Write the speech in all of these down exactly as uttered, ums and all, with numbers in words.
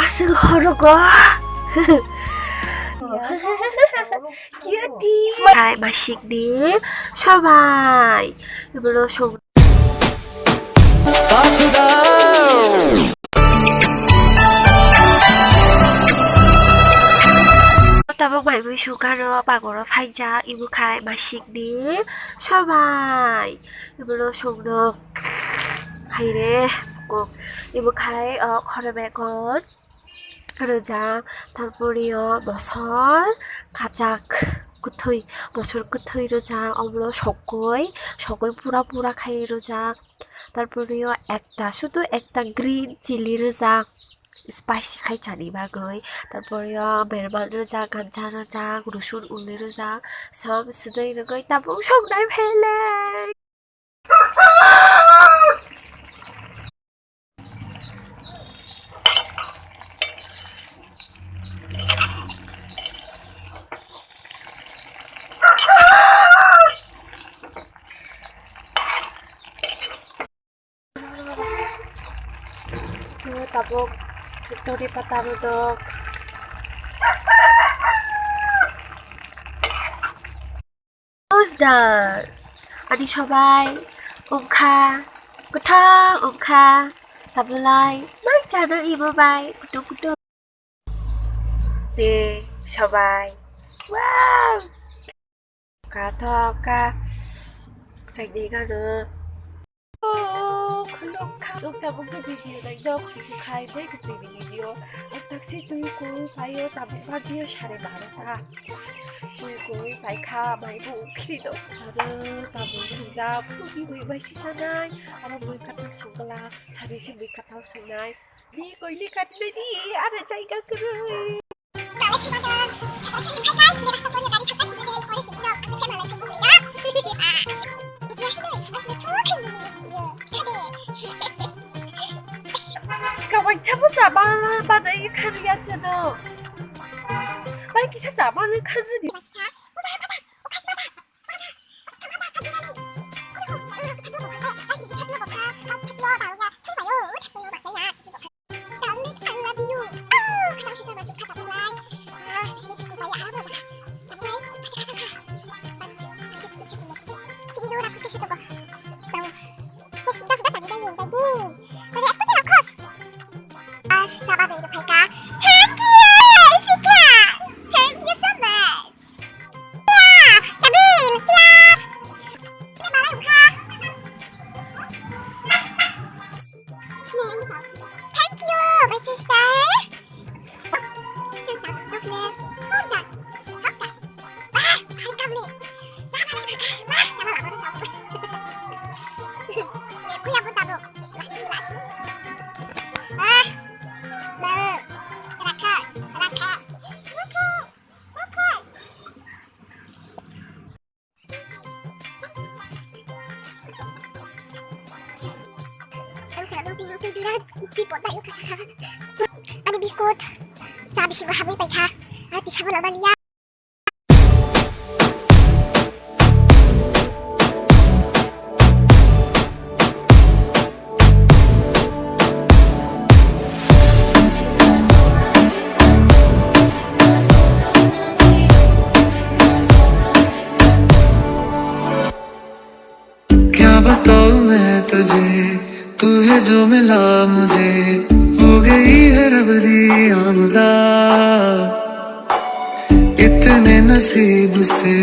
Sing horogo. Cutie. Hai masikni sobai. Ibolo song. Tabuk mai mui sukano pagoro phaijak ibu khai masikni sobai. Ibolo songno. Haire kok. Ibu khai, o, khoro begon. Rwjak, tarpore o mosor kachak kwthwi, mosor kwthwi rwjak, omo sogwi, sogwi pura pura khai rwjak, tarpore o ekta, sudu ekta green chili rwjak, spicy khai chani bagwi, tarpore o berman rwjak, ganja rwjak, rosun uli rwjak, som swdwi rwgwi tabuk songnai phaileng. Tabuk thuri pata rwdok. Who's there? Ani sobai wngkha, kwthang wngkha, tabulai mai chana ibo bai kutung kutung. Te sobai. Wow! Ka thoka. Chai de gano. Oh, khuluk khuluk tabuk je video naijak, video khai tei kwchwini video. Ang taksi twi kung paio tabuk bajiyo sare barota. Twi kung paikha, maibo ukhri do. Sare tabuk hwnjak, twi kung bai sisanai. Abo bui kathang songla, sare se bui kathang songnai. Di koili katinai di, ada jaiga kwrwi. Sika waisa bo chaba banai khan ya chano. Bai kisa chaba nai khan di. Thank you, Sika. Thank you so much. Tia, Tamil, tia. Ini mana, Buka? Thank you, my sister. Ang chalo tino tei birat bipot naio kha sakha. Ani biskut cha bisingo habwi paikha. Aro tisa bo lama liya. क्या बताऊं मैं तुझे, तू है जो मिला मुझे, हो गई है रब दी आमदा। इतने नसीब से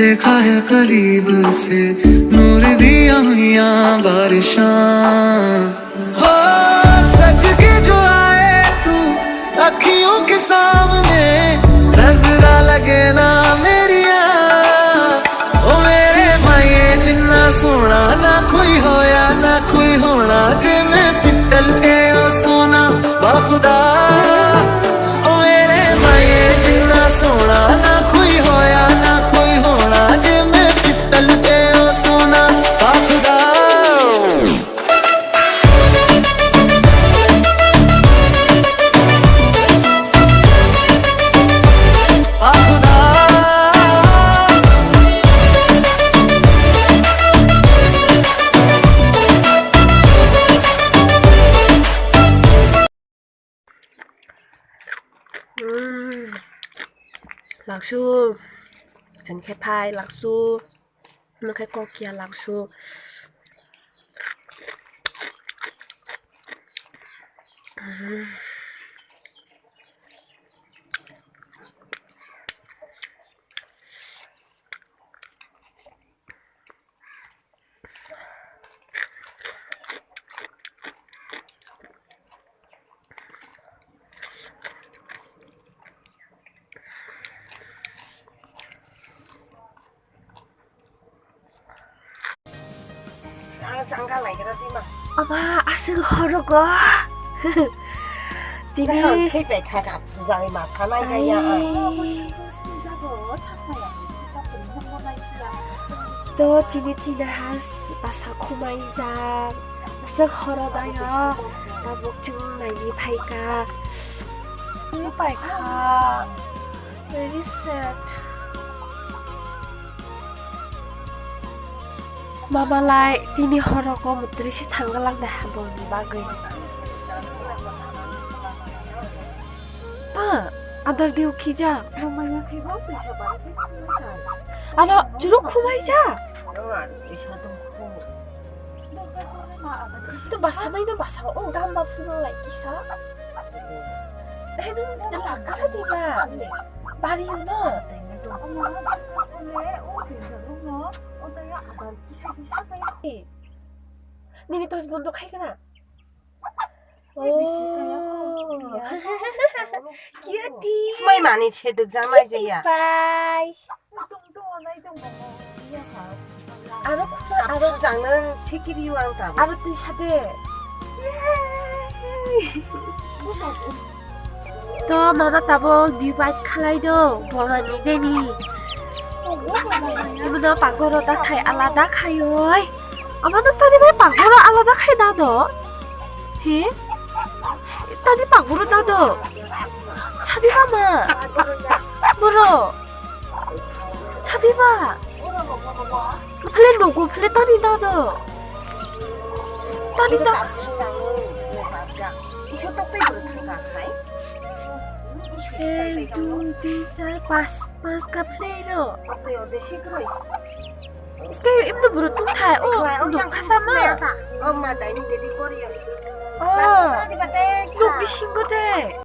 देखा है करीब से, नूर दिया मियाँ बारिशां। हो सज के जो आए तू अखियों के सामने, नजरा लगे ना मेरिया। ओ मेरे भाई जिन्ना सोना ना कोई होया ना कोई होना, जे मैं पित्तल ते ओ सोना बाखुदा। ओ मेरे भाई जिन्ना सोना ना कोई होया ना कोई होना, जे मैं पित्तल ते ओ सोना बाखुदा। Mm. Laksu. Chwng khe phai laksu. Nwng khe kok ya laksu. Mm. Ang changka laikra di ma. Ama, aswk horogo. Tini. Tei ang thwi pai kha, kha, phuja ni ma sanai jaya ang. Ai. To chini chini ha basa khumai jang. Aswk horo dayo. Tabuk chwng naini phaikha. Twi paikha. Very sad. Mama lai tini horo ko mutri se thanggalang da haboni bagwi. Pa, adar diu khija. Mama ya khe bo pisa ba. Aro churuk khumai ja. Isa dong kho. To basa nai no basa o gamba phunuk lai kisa. He dum de la kara de ba. Bari yo no. Nini tos bondo khai kana. Oh. Cutie. Mai mani cheduk jang lai jaya. Bye. Aro khuna, aro jangno chikiri ang ta. Aro twi sade. To mama tabuk divide khalai do, boroni deni. Ibono pagoro ta thai alada khaioi. Amano tani bai pagoro alada khai da do. He? Tani pagoro da do. Sadi mama. Boro. Sadi ba. Phale nogo phale tani da do. Tani da. Ek, dui, tin, char, pas. Pas ka phale no. Tei imo buru tungthai, o, o, nung khasa ma. O ma dai ni baby Korea. O, nung bisingo de.